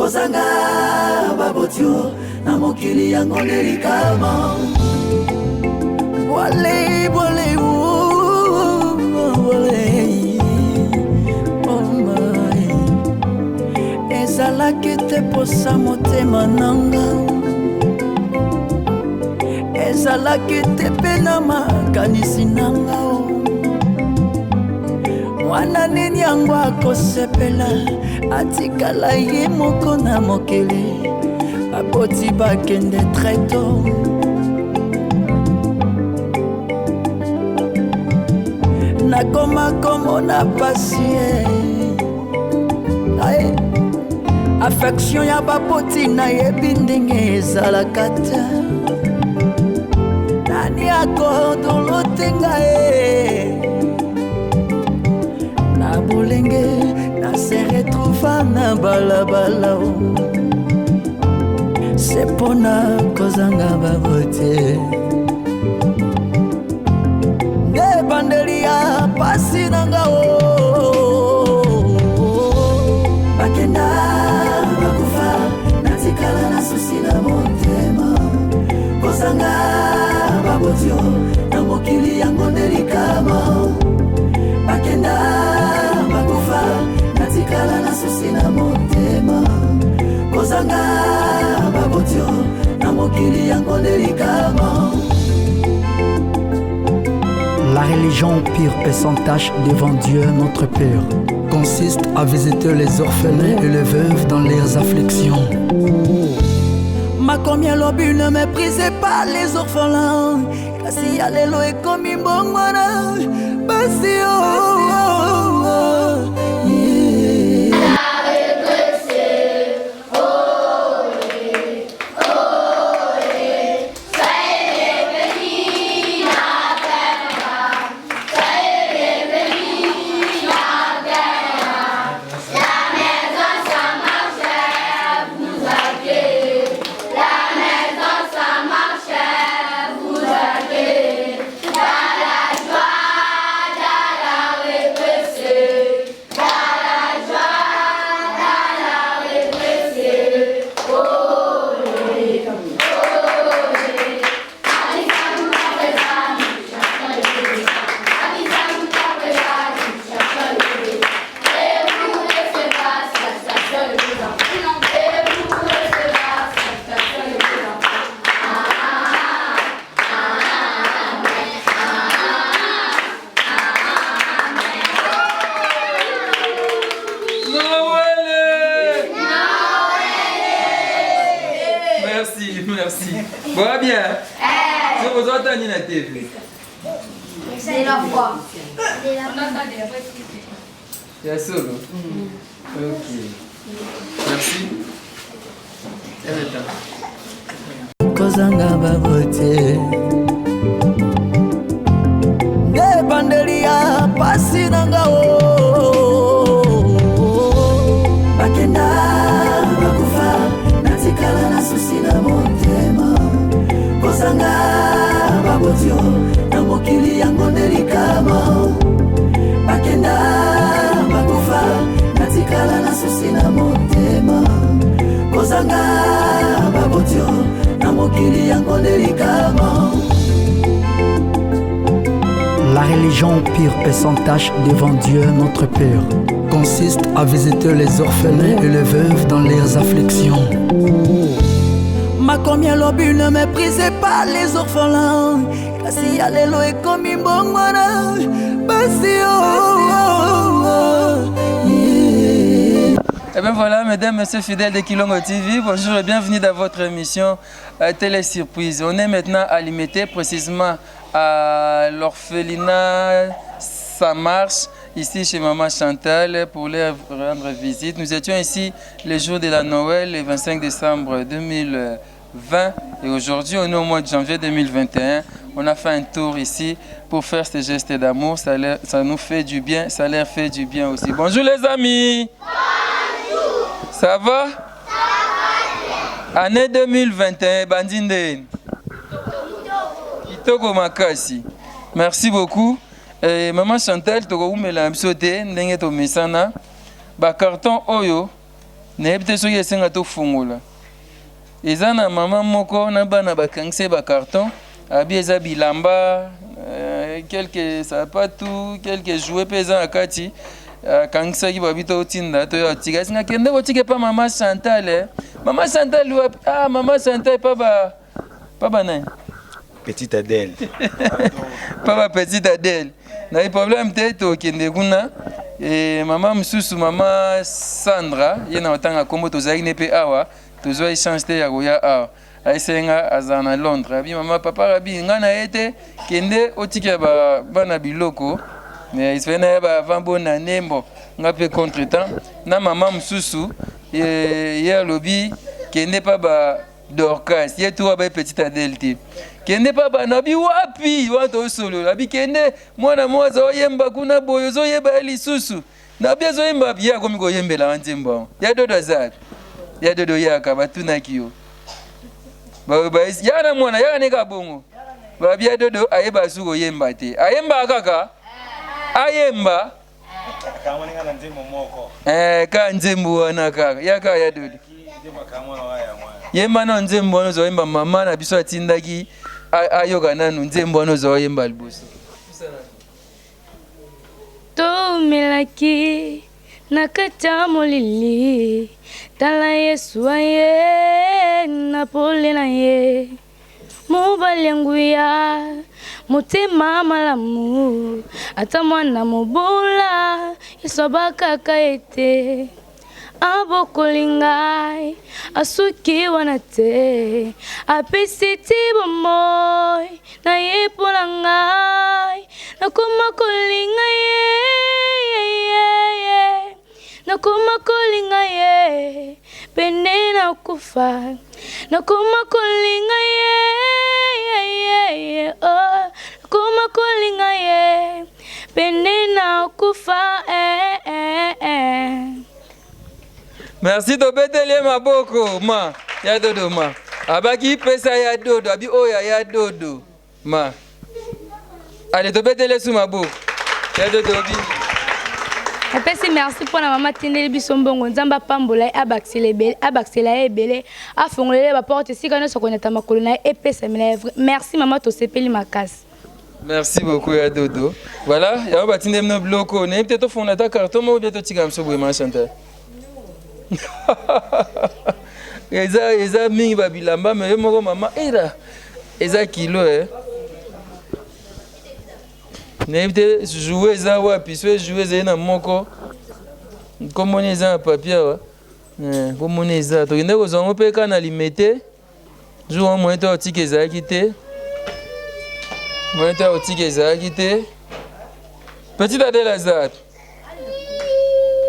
Kozanga baboti yo na mokili yango nde likama. Bwale, bwale, oh, bwale, oh my. Ezalaki te posa motema nanga, ezalaki te mpe na makanisi nanga. Mwana nini yango akosepela atikala ye moko na mokili, baboti bakende très tôt. Nakoma komona pasi ye, affection ya baboti nayebi ndenge ezalaka te. Nani akodolo te ngai na bolenge na se retrouva na balabala, se mpona kozanga baboti nde ebandeli ya pasi na nga o. Bakenda bakufa, natikala na susi na motema. Kozanga baboti yo na mokili yango nde likama. Bakenda bakufa, natikala na susi na motema. Kozanga baboti yo na mokili yango nde likama. La religion pure et sans tache devant Dieu notre Père consiste à visiter les orphelins et les veuves dans leurs afflictions. Makomi alobi ne méprisez pas les orphelins, kasi ya lelo ekomi mbongwana basi oh, oh, oh, yeah. Merci, merci. Bon, bien. Si vous entendez la TV. C'est la foi. Ya solo. Ok. Merci. Kozanga baboti nde ebandeli ya pasi na nga o. Bakenda bakufa, natikala na susi na motema. Kozanga baboti yo na mokili yango nde likama. Bakenda bakufa, natikala na susi na motema. Kozanga baboti yo na mokili yango nde likama. La religion pure et sans tache devant Dieu notre Père consiste à visiter les orphelins et les veuves dans leurs afflictions. Makomi alobi ne méprisez pas les orphelins, kasi ya lelo ekomi mbongwana basi oh, oh, oh, yeah. Et bien voilà, mesdames, messieurs fidèles de Kilongo TV, bonjour et bienvenue dans votre émission Télé Surprise. On est maintenant à Limete, précisément à l'orphelinat Ça marche, ici chez Maman Chantal, pour leur rendre visite. Nous étions ici le jour de la Noël, le 25 décembre 2020, et aujourd'hui on est au mois de janvier 2021. On a fait un tour ici pour faire ce geste d'amour. Ça, ça nous fait du bien, ça leur fait du bien aussi. Bonjour les amis. Bonjour. Ça va? Ça va. Année 2021, bandinde. Kitoko makasi. Merci beaucoup. Et Maman Chantal, tokoumela biso te ndenge tomesana. Ba carton oyo. Nayebi te soki esenga tofungola. Eza na mama moko na bana bakangisi ye ba carton, abi eza bilamba, euh, quelques sapatu, quelques jouets pe eza na kati. Akangisaki babi totinda toya tika. Esinga kende kotika epa mama Chantal. Eh. Mama Chantal wapi? Ah, mama Chantal epa ba pa ba nani? Petite Adèle. Pa ba Petite Adèle. Na problème te tokende kuna. E mama mosusu mama Sandra ye na otanga kombo tozalaki ne pe awa tozwa chance te ya koya awa ayesenga azala na Londres abi mama papa rabi nga na ye te kende otikela ba bana biloko mais na ye ba avant bonne année bon nga pe contre temps na mama mosusu ye alobi kende pa ba Dorcas ye tu abaye petite Adèle te kende pa bana abi wapi wana tosolola abi kende mwana moko aza oyemba kuna boye ozoyeba ye lisusu na abi azoyemba ye akomi koyembela wa nzembo yango ya dodo aza ya dodo yaka batunaki yo yaka na mwana yaka neka bongo babi ya dodo ayeba asu koyemba te ayembaka kaka ayemba Eh, ka nzembo wana kaka yaka ya dodo yemba nano nzembo wana ozoyemba mama na biso atindaki ayoka nanu nzembo wana ozoyemba liboso Tomelaki na kati ya molili, tala Yesu aye na pole na ye. Mobali ya nguya, motema malamu, ata mwana mobola, Yesu abakaka ye te. Abokoli ngai, asuki wana te, apesi ti bomoi na ye mpo na ngai. Nakoma kolinga ye, ye, ye, ye. Nakoma kolinga ye pene na kufa. Nakoma kolinga ye, ye, ye, ye, oh. Nakoma kolinga ye pene na kufa, eh, eh, eh. Merci tobeteli ye maboko ma ya dodo ma abaki pesa ya dodo abi oyo ya dodo ma ale tobeteli ye su maboko ya dodo bi Napesi merci mpo na mama atindeli biso mbongo. Nzambe apambola ye, abakisela ebele, abakisela ye ebele, afongolela ye baporte esika nyonso akonyata makolo na ye epesamela ye. Merci mama, tosepeli makasi. Merci beaucoup ya dodo. Voilà, yango batindeli bino biloko. Nayebi te tofongola ata carton moko bien totika biso boye ma Chantal. Eza eza mingi ba bilamba mais yo moko mama era eza kilo eh. Nayebi te jouer eza wapi, so jouer ezali na moko. Komoni eza na papier awa. Eh, komoni eza. Tokende kozwa yango mpe kaka na limete. Jour wana moyen to otika ezalaki te. Moyen to otika ezalaki te. Petite Adèle aza.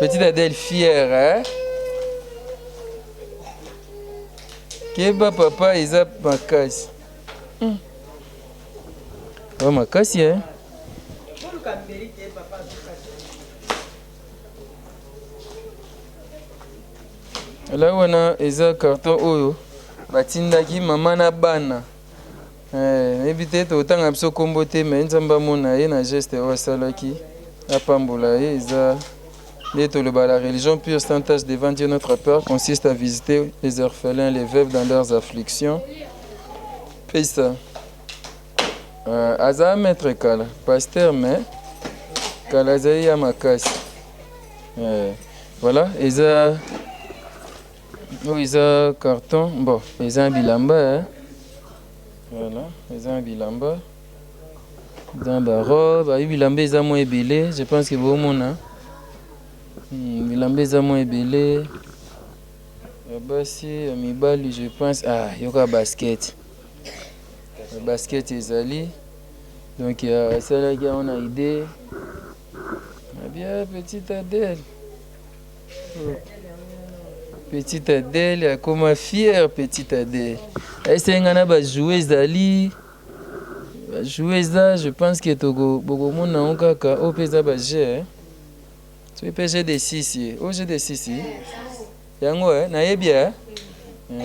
Petite Adèle fière hein. Keba papa eza makasi. Hmm. Oh, makasi hein. Ala wana eza carton oyo batindaki mama na bana eh, nayebi te totanga biso kombo te me nzambe amona ye na geste oyo asalaki apambola ye eza nde toloba la religion pure sans tache devant Dieu notre Père consiste à visiter les orphelins les veuves dans leurs afflictions pesa euh, aza maître kala pasteur mais kala azali ya makasi eh. Voilà, eza oyo eza carton bon eza bilamba eh. Voilà, eza bilamba eza ba robe ayi bilamba eza mwa ebele je pense que bomona bilamba eza mwa ebele ya basi ya mibali je pense ah yoka basket basket ezali donc asalaki yango na idée Bien, petite Adèle. Petite Adèle, akoma fière petite Adèle. Esenga na ba jouer ezali. Ba jouer eza, je pense que toko bokomona yango kaka oyo mpe eza ba jeu. Soki mpe jeu de 6 ye. Oyo jeu de 6 yango eh, nayebi eh.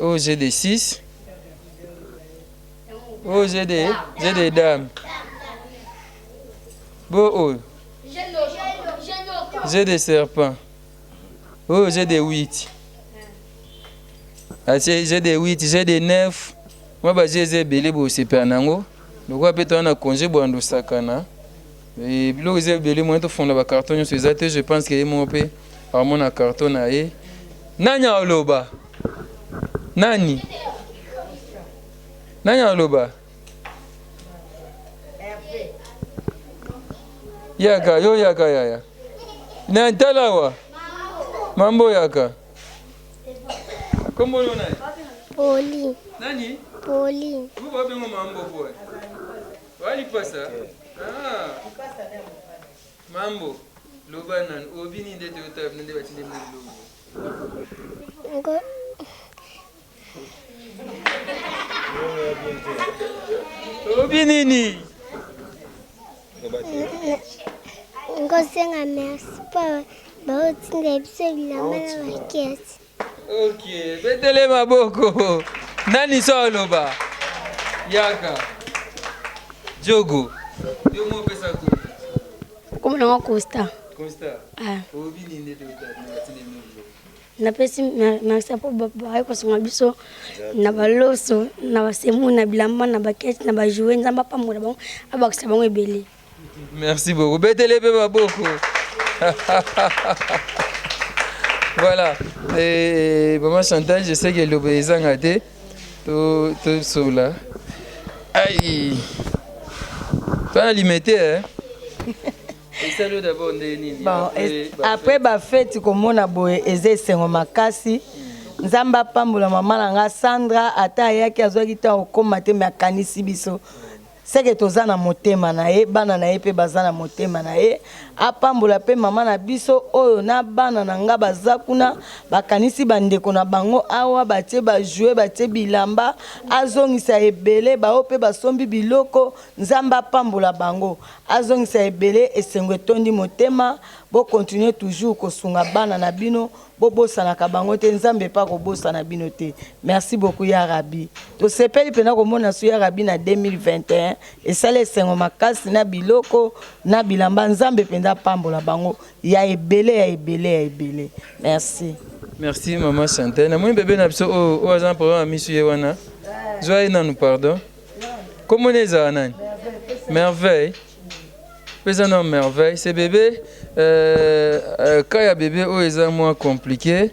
Oyo jeu de 6. Oyo jeu de dame. Bo oyo jeu de serpent. Oyo jeu de 8. Atie jeu de 8, jeu de 9. Mwa ba jeu eza ebele bosepela na yango. Lokola mpe toza na congé bwando sakana. Eh, biloko eza ebele moyen tofongola ba carton nyonso eza te. Je pense que ye moko mpe amona carton na ye. Nani aloba? Nani? Nani aloba? Yaka, yo yaka yaya. Na tala awa. Mambo yaka. Kombo yo nani? Pauline. Nani? Pauline. Vous ba bengo mambo boy. Wali pasa. Ah. Mambo. Loba nani? Obini nde to ta nde batinde mo lobo. Ngo. Obi nini? Ngosenga merci mpo baotinda biso bilamba na bakesi. Ok, betele maboko. Nani so aloba? Yaka. Jogo. Yo mo pesa ko. Kombo na nga Costa. Costa. Ah. Obi nini nde to ta batinde mo lobo. Napesi merci mpo baye kosunga biso na baloso na basemu na bilamba na bakete na bajoue. Nzambe apambola bango, abakisa bango ebele. Merci beaucoup. Betele pe maboko. Voilà. Et maman Chantal, je sais que lobe ezanga te. To to sola. Aïe. Toi limité hein. Esali yo d'abord ndenge nini? Bon, après bafeti komona boye eza esengo makasi. Nzambe apambola mama na nga Sandra, ata ayaki azwaki ntango kokóma te, me akanisi biso seke toza na motema na ye, bana na ye mpe baza na motema na ye. Apambola mpe mama na biso oyo na bana na nga baza kuna, bakanisi bandeko na bango awa, batie bajoue, batie bilamba, azongisa ebele. Baoyo mpe basombi biloko, Nzambe apambola bango, azongisa ebele. Esengo etondi motema. Bokontinue toujours kosunga bana na bino, bobosanaka bango te, Nzambe epa kobosana bino te. Merci beaucoup ya Rabi, tosepeli mpena komona su ya Rabi na 2021. Esali esengo makasi na biloko na bilamba. Nzambe mpenza apambola bango ya ebele, ya ebele, ya ebele. Merci. Merci maman Chantal. Namoni bebe na biso oyo oyo aza na problème ya misu, ye wana. Zwa ye nanu, pardon. Komona ezala nani? Merveille. Pesa na Merveille. C'est bébé cas ya bébé oyo eza mwa compliqué.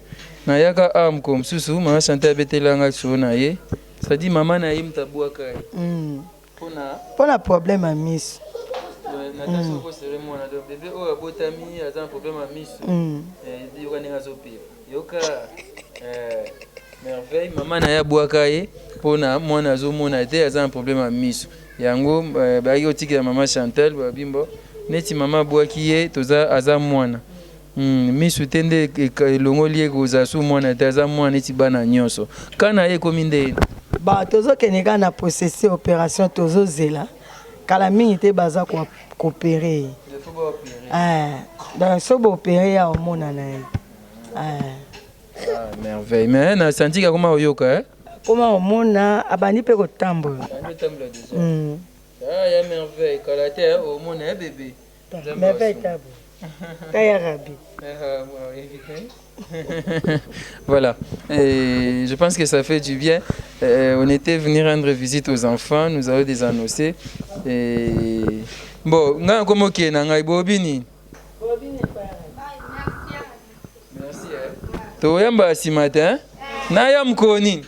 Nayaka awa mokolo mosusu, mama Chantal abetelanga lisolo na ye. C'est-à-dire mama na ye moto abwaka ye. Mpona mpona problème ya miso. Natation okosere mwana, donc bébé oyo abotami aza na problème ya miso. Yoka ndenge azopela. Yoka. Merveille, mama na ye abwaka ye mpona mwana azomona te, aza na problème ya miso. Yango bayaki kotikela mama Chantal babimbo neti mama abwaki ye, toza aza mwana misu te nde elongoli ye kozala su mwana te, aza mwana neti bana nyonso. Ka na ye ekomi nde Ba tozokende kaka na processus opération, tozozela kala mingi te baza koopérer ye. Donc so boopérer ya omona na ye. Ah, Merveille, mais na santi akoma oyoka eh? Koma omona, abandi mpe kotambola. Ah, ya Merveille, kala te omona ya bébé. Merveille tabo ta ya Rabi. Voilà. Et je pense que ça fait du bien. On était venu rendre visite aux enfants, nous avons des annoncés. Et bon, nga komo ke na ngai bobini. Merci. Toyamba nsima te, hein? Naya mokolo nini?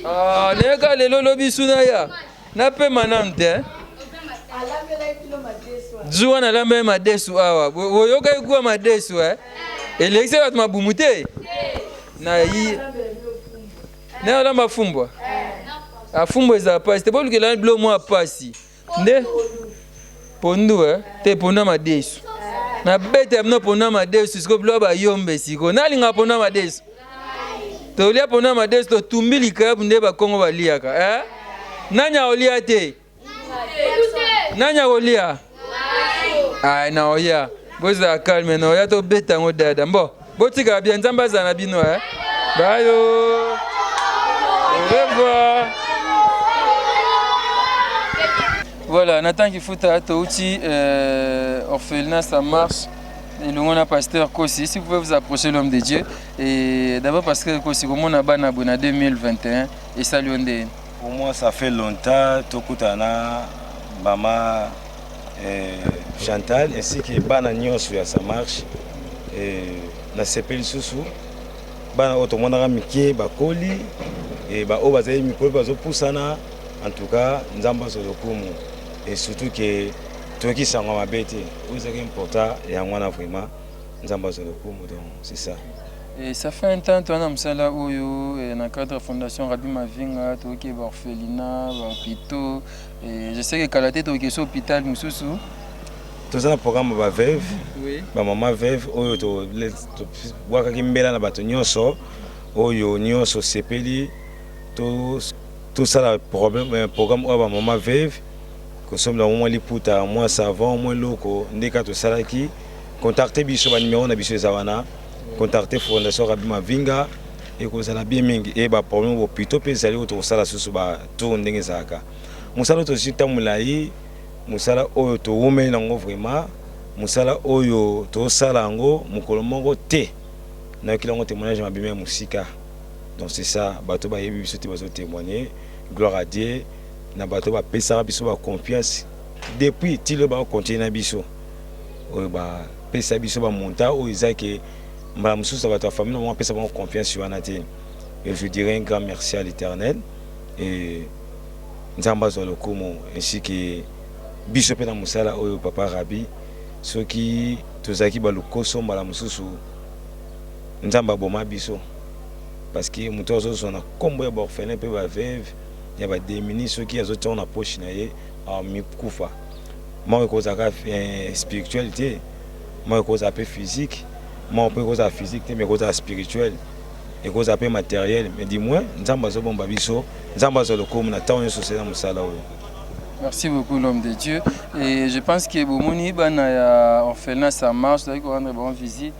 Ah, nayaka lelo, lobi su naya. Napema nanu te. Zu wana alamba ye madesu awa. Boyokaki kuwa madesu eh? Elekisi bato mabumu te. Na yi naye alamba fumbwa. Afumbwa ezala pasi te, bolukela bilo mwa pasi nde pondu eh? Te, pondu ya madesu nabeta bino, pondu ya madesu. Sikoyo bilo bayombe, sikoyo nalinga pondu ya madesu, tolia pondu ya madesu, totumbi likayabu nde bakongo baliaka eh? Nani akolia te? Nani akolia? Ay, naoya, bozala calme, naoya tobeta yango dada. Mbo botikala bien, Nzambe azala na bino eh? Bayo, au revoir. Voilà, Nathan Kifuta, touti orphelinat, ça marche. Elongo na pasteur Kosi, si vous pouvez vous approcher l'homme de Dieu. Et d'abord pasteur Kosi, komona bana boye na 2021 esali yo ndeni? Pour moi ça fait longtemps tokutana mama eh, Chantal ainsi que bana nyonso ya ça marche eh, nasepeli lisusu bana oyo tomonaka mike bakoli e baoyo bazali mikolo bazopusana. En tout cas Nzambe azwa lokumu et surtout que toyoki sango ya mabe te oyo ezalaki important yango wana vraiment Nzambe azwa lokumu donc c'est ça. Et ça fait un temps toza na mosala oyo eh, na cadre ya fondation Rabbi Mavinga toyoki ba orphelinat ba hôpitaux et je sais que kala te tokoki so hôpital mosusu. Toza na programme ba veuve, oui. Ba mama veuve oyo tobwakaki mbela na bato nyonso oyo nyonso sepeli to tosala problème eh, programme oyo ba mama veuve kosombela bango mwa liputa mwa savon mwa eloko nde kaka tosalaki. Contacte biso, ba numero na biso eza wana. Contacte fondation Rabbi Mavinga ekozala bien mingi. E ba problème bopito mpe ezali oyo tokosala susu ba tour ndenge ezalaka. Mosala oyo tozwi ntango molai, mosala oyo towumeli nango vraiment, mosala oyo tosala yango mokolo moko te. Nayokeli yango témoignage mabima ya mosika. Donc c'est ça, bato bayebi biso te bazo témoigner. Gloire à Dieu na bato bapesaka biso ba confiance depuis ti lelo bakocontinue na biso oyo bapesa biso bamonta oyo eza ke mbala mosusu bato ya famille na bango bapesa bango confiance wana te. Et je dirais un grand merci à l'Éternel et Nzambe azwa lokumu ainsi que biso mpe na mosala oyo papa Rabbi. Soki tozalaki balukoso mbala mosusu Nzambe aboma biso parce que moto azozwa na nkombo ya baorphelin mpe baveuve ya bademini soki azotia na poche na ye amikufa. Moko ekozalaka spirituel te, moko ekozala mpe physique, moko mpe ekozala physique te mais ekozala spirituel, ekozala mpe matériel, mais du moins Nzambe azobomba biso. Nzambe azwa lokumu na ntango nyonso osala mosala oyo. Merci beaucoup l'homme de Dieu. Et je pense que bomoni bana ya orphelinat ça marche, tozali korendre bango visite.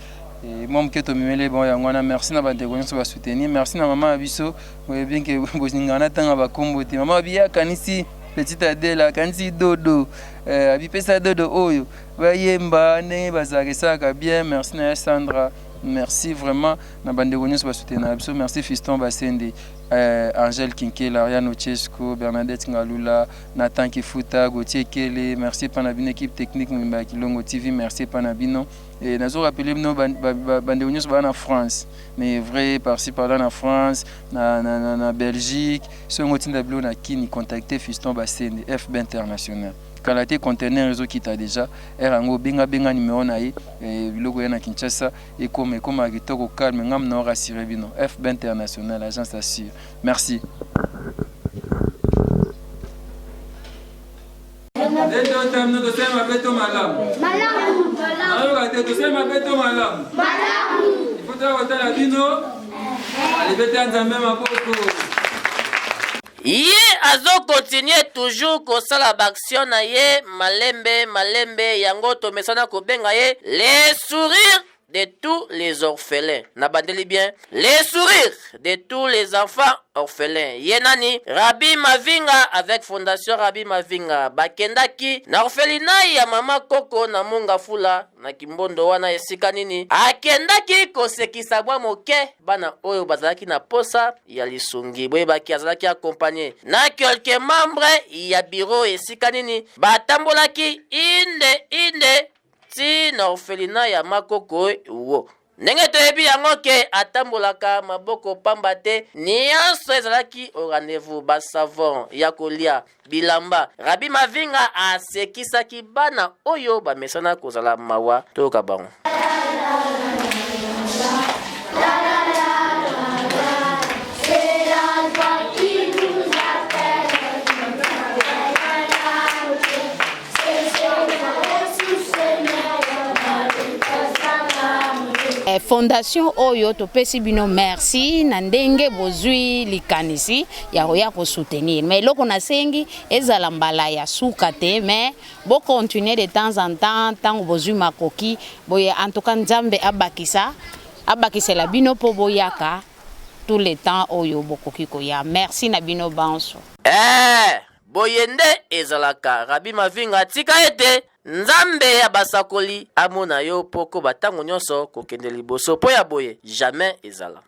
Et mwa moke tomemeli bango yango wana. Merci na bandeko nyonso basoutenir. Merci na mama ya biso. Boyebi ke bolingaka natanga bakombo te. Mama abi akanisi petite Adèle, akanisi Dodo. Eh, abipesa Dodo oyo bayemba ndenge bazalaka esalaka bien. Merci na ya Sandra. Merci vraiment na bandeko nyonso basoutenir biso. Merci Fiston Basende. Eh, Angèle Kinkela, Ariane Ochesco, Bernadette Ngalula, Nathan Kifuta, Gauthier Kele, merci epa na bino équipe technique mobimba ya Kilongo TV, merci epa na bino. Et nazo rappeler bino bandeko nyonso baa na France, mais vrai par-ci par-là na France, na, na, na, na Belgique, soki otinda bilo na Kini, contacter Fiston Basende, FB International. Kala te conteneur ezokita déjà, heure yango benga benga numéro na ye, eh, biloko ya na Kinshasa ekoma ekoma kitoko calme, ngam na rassurer bino. FB International, agence assure. Merci. Nde totamno tosali mabe to malamu? Malamu. Nayoka te tosali mabe to malamu? Malamu. Ifo toya kotala bino. Alibeta Nzambe maboko. Ye azo continuer toujours kosala ba action na ye malembe malembe, yango tomesana kobenga ye le sourire de tous les orphelins. Nabandeli bien, le sourire de tous les enfants orphelins. Ye nani? Rabbi Mavinga avec Fondation Rabbi Mavinga. Bakendaki na orphelinat ya mama Koko na Mongafula na Kimbondo wana esika nini akendaki kosekisa mwa moke bana oyo bazalaki na posa ya lisungi. Boyebaki azalaki accompagné na quelques membres ya bureau esika nini batambolaki inde inde ti na orphelinat ya Makoko wo. Ndenge toyebi yango ke atambolaka maboko pamba te, nionso ezalaki au rendez-vous, ba savon ya kolia, bilamba. Rabbi Mavinga asekisaki bana oyo bamesana kozala mawa. Toyoka bango. Fondation oyo topesi bino merci na ndenge bozwi likanisi ya koya kosoutenir, mais eloko nasengi ezala mbala ya suka te, mais bocontinue de temps en temps ntango bozwi makoki boye. En tout cas Nzambe abakisa abakisela bino mpo boyaka tout le temps oyo bokoki koya. Merci na bino banso. Eh, boye nde ezalaka. Rabbi Mavinga tika ete. Nzambe ya basakoli amona yo mpo okoba ntango nyonso kokende liboso mpo ya boye jamais ezala.